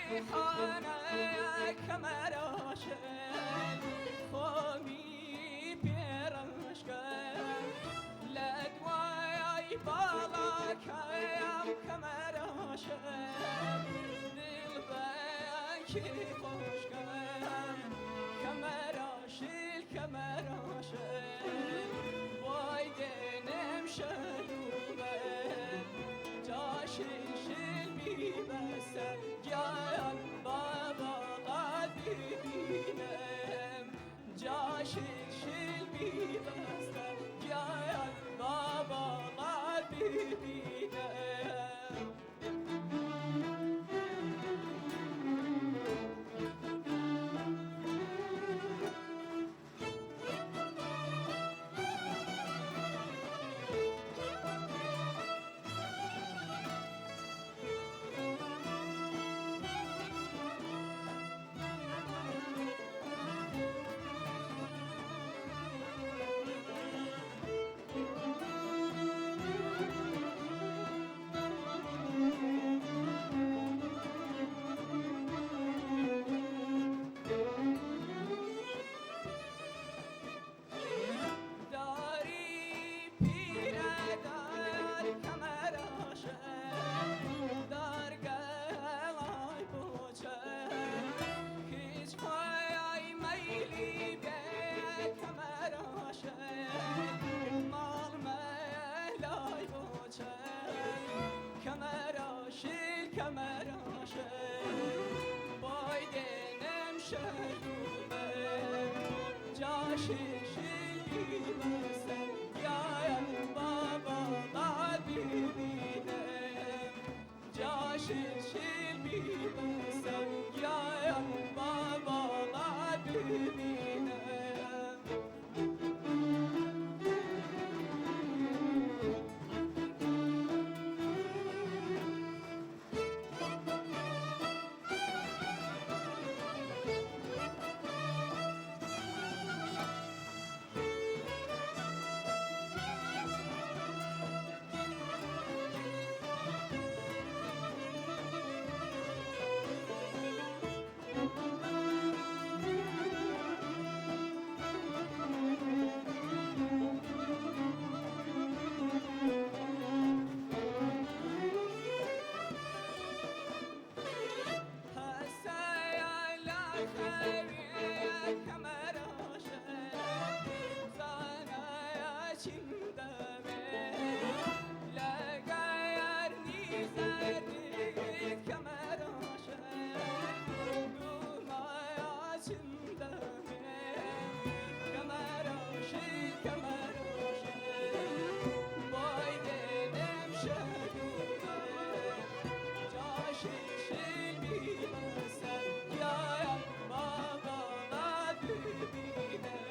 ڕیحانە کەمەراشل خۆمی پێڕەشکەم لە دوای باڵاکەم کەمەراشل دڵ بەکی خۆشکەم کەمەراشل کەمەراشل وای دێنم شەلومەل جاشل شل بیبەسە گیان بابا قەد ببینم جاشل شل بیبەستە گیان بابا قەد ببینم. داری پیرەدار کەمەراشە دار گەڵای پۆچە هیچ خۆی مەیلی بێ کەمەراشە ماڵ مەلای بۆچە کەمەراشل کەمەراشە بای دێنم شەلومە جاشل شل بیبەسە گیان بابا قەد ببینم جاشل شل بیبەسە گیان بابا قەد ببینم. هەسایە لە خەوێ کەمەراشە زانایە چیم دەوێ لە گەرنی زەردیت کەمەراشە دومایە چیم دەوێ کەمەراشی کەمەراشە بای دێنم شەدومە جاشل شل بیبەسە گیان بابا قەد ببینم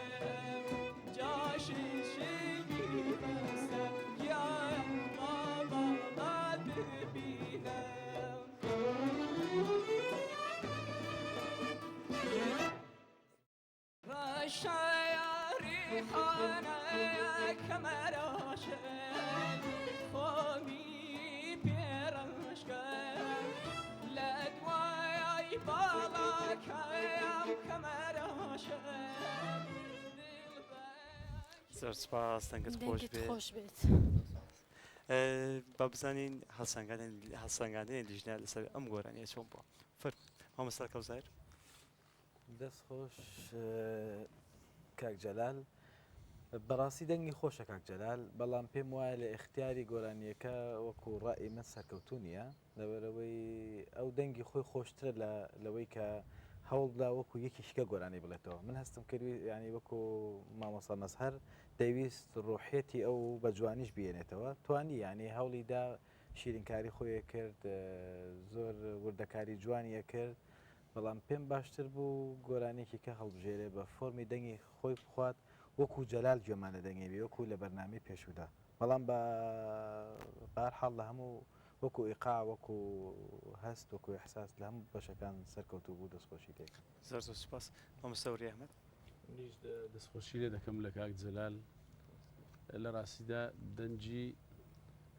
جاشل شل بیبەسە گیان بابا قەد ببینم. ڕەشایە ڕیحانە کەمەراشل خۆمی پێڕەشکەم لە دوای باڵاکەم کەمەراشل دڵ زۆر سپاس دەنگت خۆش دەنگت بێ خۆش بێت. با بزانین هەڵسەنگاندن هەڵسەنگاندنی لیژنە لەسەر ئەم گۆرانیە چۆن بووە فەرموو مامۆستا کەوزار. دەست خۆش کاک جەلال بەڕاستی دەنگی خۆشە کاک جەلال بەڵام پێم وایە لە ئیختیاری گۆرانیەکە وەکو ڕای من سەرکەوتوو نییە لەبەرئەوەی ئەو دەنگی خۆی خۆشترە لە لەوەی کە هەوڵ بدا وەکو یەکی شکە گۆرانی بڵێتەوە من هەستم کرد ینی وەکو مامۆستا مەزهەر دەیویست ڕۆحیەتی ئەو بە جوانیش بێنێتەوە توانی ینی هەوڵی دا شیرینکاری خۆی کرد زۆر وردەکاری جوانی کرد بەڵام پێم باشتر بوو گۆرانیەکی کە هەڵبژێرێ بە فۆرمی دەنگی خۆی بخوات وەکو جەلال گوێمان لە دەنگی بێ وەکو لە بەرنامەی پێشوودا بەڵام بە بەهەر حاڵ لە هەموو وەکو ئیقاع وەکو هەست وەکو ئیحساس لە هەموو بەشەکان سەرکەوتوو بوو دەستخۆشی لێکەم. زۆر زۆر سوپاس مامۆستا وریا ئەحمەد. منیش دەستخۆشی لێ دەکەم لە کاک جەلال لە ڕاستیدا دەنگی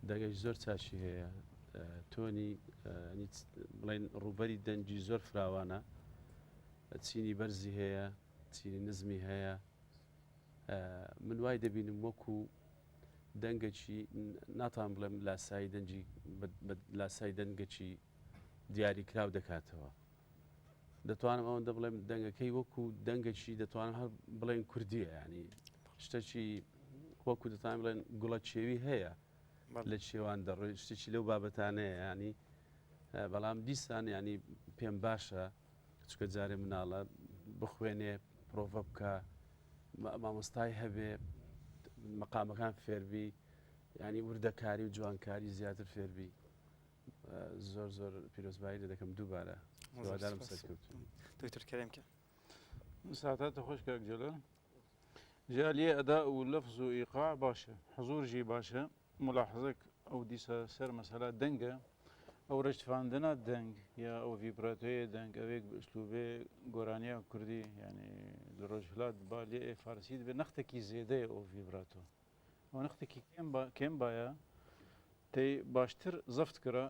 دەگەش زۆر چاکی هەیە. تۆنی بڵێن ڕووبەری دەنگی زۆر فراوانە، چینی بەرزی هەیە، چینی نزمی هەیە. من وای دەبینم وەکو دەنگەکی ناتوانم بڵێم لاسایی دەنگی لاسای دەنگەکی دیاریکراو دەکاتەوە. دەتوانم ئەوەندە بڵێم دەنگەکەی وەکو دەنگەکی دەتوانم هەر بڵێن کوردیە ینی شتێکی وەکو دەتوانم بڵێن گوڵە چێوی هەیە لە چێوان دەڕۆی شتێکی لەو بابەتانەیە ینی بەڵام دیسان ینی پێم باشە چکە جارێ مناڵە بخوێنێ پرۆڤە بکە مامۆستای هەبێ مەقامەکان فێربی ینی وردەکاری و جوانکاری زیاتر فێربی زۆر زۆر پیرۆزبایی لێ دەکەم دووبارە هیوادارم سەرکەوتوو بی. دکتۆر کەریم کە. ساتات خۆش کاک جەلال. جالیە ئەداء و لەفز و ئیقاع باشە حزور ژی باشە ملاحظەک ئەو دیسا سەر مەسەلا دەنگە ئەو رجفاندنا دەنگ یا ئەو ڤیبراتۆیە دەنگ ئەوێک بە ئسلوبێ گۆرانیا کوردی یعنی لە ڕۆژهلات با لێ فارسی دبێ نەختێکی زێدەیە ئەو ڤیبراتۆ ئەو نەختێکی کێم با کێم بایە تەی باشتر زەفت کرا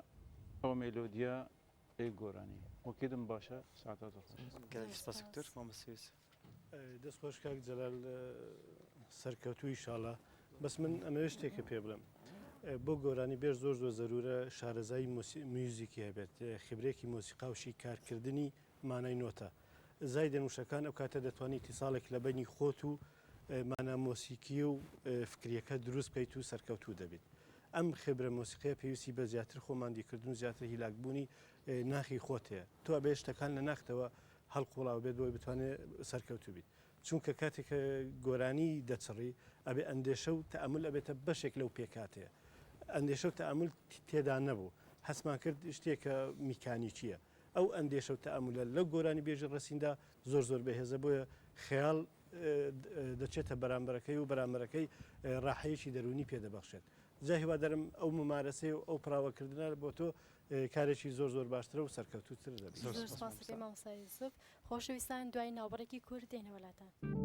ئەو مێلۆدیا ئەی گۆرانی وەکیدم باشە ساعتات خۆش. گەلێک سپاس دکتۆر مامۆستا یوسف. دەست خۆش کاک جەلال سەرکەوتوو ئیشاڵا بەس من ئەمەوێت شتێکە پێ بڵێم بۆ گۆرانی بێژ زۆر زۆر زەرورە شارەزایی میوزیکی هەبێت خبرێکی مۆسیقا و شیکارکردنی مانای نۆتە زایدەن وشەکان ئەو کاتە دەتوانی ئیتیساڵێک لە بەینی خۆت و مانا مۆسیقی و فکریەکە دروست بکەیت و سەرکەوتوو دەبیت. ئەم خبرە مۆسیقیە پێویستی بە زیاتر خۆماندیکردن و زیاتر هیلاکبوونی ناخی خۆت هەیە. تۆ ئەبێ شتەکان لە ناختەوە هەڵقوڵاو بێت بۆی بتوانێت سەرکەوتوو بیت. چونکە کاتێک کە گۆرانی دەچڕی ئەبێ ئەندێشە و تەئەمول ئەبێتە بەشێک لەو پێکهاتەیە. ئەندێشە و تەئەمول تێدا نەبوو. هەستمان کرد شتێکە میکانیکییە. ئەو ئەندێشە و تەئەمولە لەو گۆرانیبێژی ڕەسیندا زۆر زۆر بەهێزە بۆیە خەیاڵ دەچێتە بەرامبەرەکەی و بەرامبەرەکەی ڕاحەیەکی دەروونی پێ دەبەخشێت. جا هیوادارم ئەو مومارەسەی و ئەو پراوەکردنە بۆ تۆ کارێکی زۆر زۆر باشترە و سەرکەوتووتر دەبیت. زۆر سوپاس دەکەین مامۆستا یوسف. خۆشەویستان دوای ناوبڕێکی کورت دێینەوە لاتان.